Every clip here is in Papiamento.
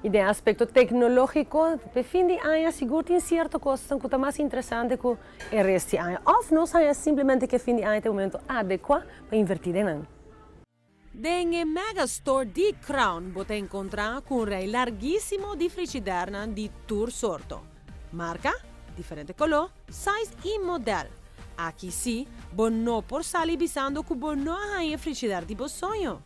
Y den aspecto tecnologico, pa fin di aña, sigur tin cierto cos cu ta mas interesante cu e resto di aña. Of nos a simplemente cu fin di aña ta e momento adecua pa inverti den nan. Den e Megastore di Crown, bo ta encontra cu un rij larguisimo di frigidaire di tur sorto. Marca, diferente color, size y modelo. Aki si, bo no por sali bisando cu bo no a frigidaire di bo soño.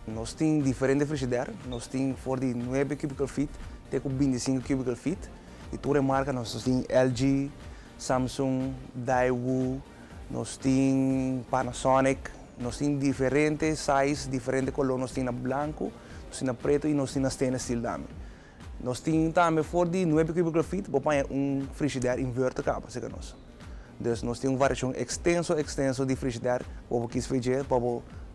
Nos tin diferente frigidaire, nos tin for di 9 cubical feet te cu 25 cubical feet. Y tur marca, nos tin LG, Samsung, Daewoo, nos tin Panasonic, nos tin diferente size, diferente color, nos tin blanco, nos tin preto y nos tin stainless steel tambe. Nos tin tambe for di 9 cubical feet, bo por un frigidaire inverter caba, serca nos. Dus nos tin un variacion extenso, extenso di frigidaire, pa kies frigidaire, pa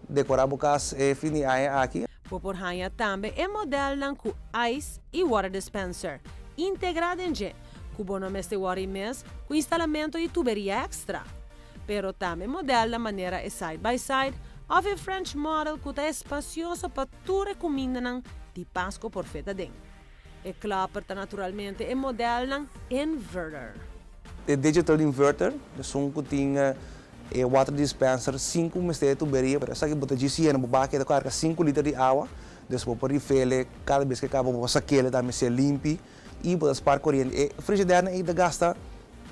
decora e cas e fin di aña aki. Bo por haya tambe e modelo cu ice y water dispenser, integra den dje, cu bo no mester worry mes cu instalamento di tuberia extra. Pero tambe modelo manera e side by side of e French model cu ta espacioso pa tur cuminda di Pasco por fit aden. E klapper ta naturalmente e modelo inverter. E digital inverter, esun cu tin e water dispenser, 5 mester tuberia, pero esaki bo ta diciendo, bo ta carga 5 liter di awa, dus bo por refill cada bes cu caba, bo saca tambe ser limpi y bo spaar coriente. E frigidaire ey ta gasta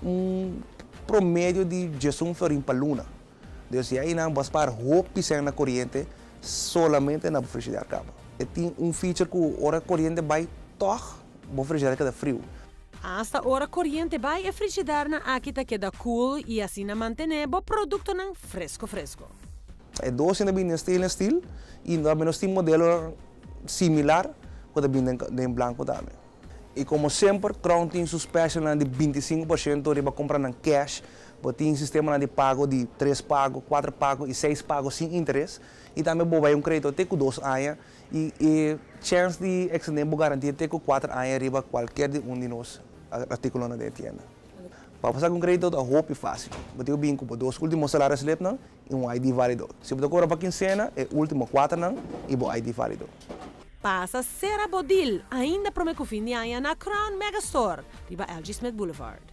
un promedio di 11 florin pa luna. Dus ey nan bo spaar hopi na coriente solamente na frigidaire caba. E tin un feature cu ora coriente bay toch, bo frigidaire keda friu. Hasta ora coriente bay e frigidaire aki ta keda cool y asina mantene bo productonan fresco fresco. E dos ta bin stainless steel y tambe nos tin modelo similar cu ta bin den blanco tambe. Y como semper, Crown tin su special di 25% riba compra na cash, bo tin sistema di pago di 3 pago, 4 pago y 6 pago sin interes. Y tambe bo bay un credito te cu 2 aña y chance di extende garantia te cu 4 aña riba cualkier di un di nos articulo na tienda. Pa pasa cu credito ta hopi facil. Bo tin bin cu dos ultimo salario slip nan y un ID valido. Si bo cobra pa quincena, e ultimo 4 nan y bo ID valido. Pasa sera bo deal, ainda prome cu fin di aña na Crown Megastore, riba LG Smith Boulevard.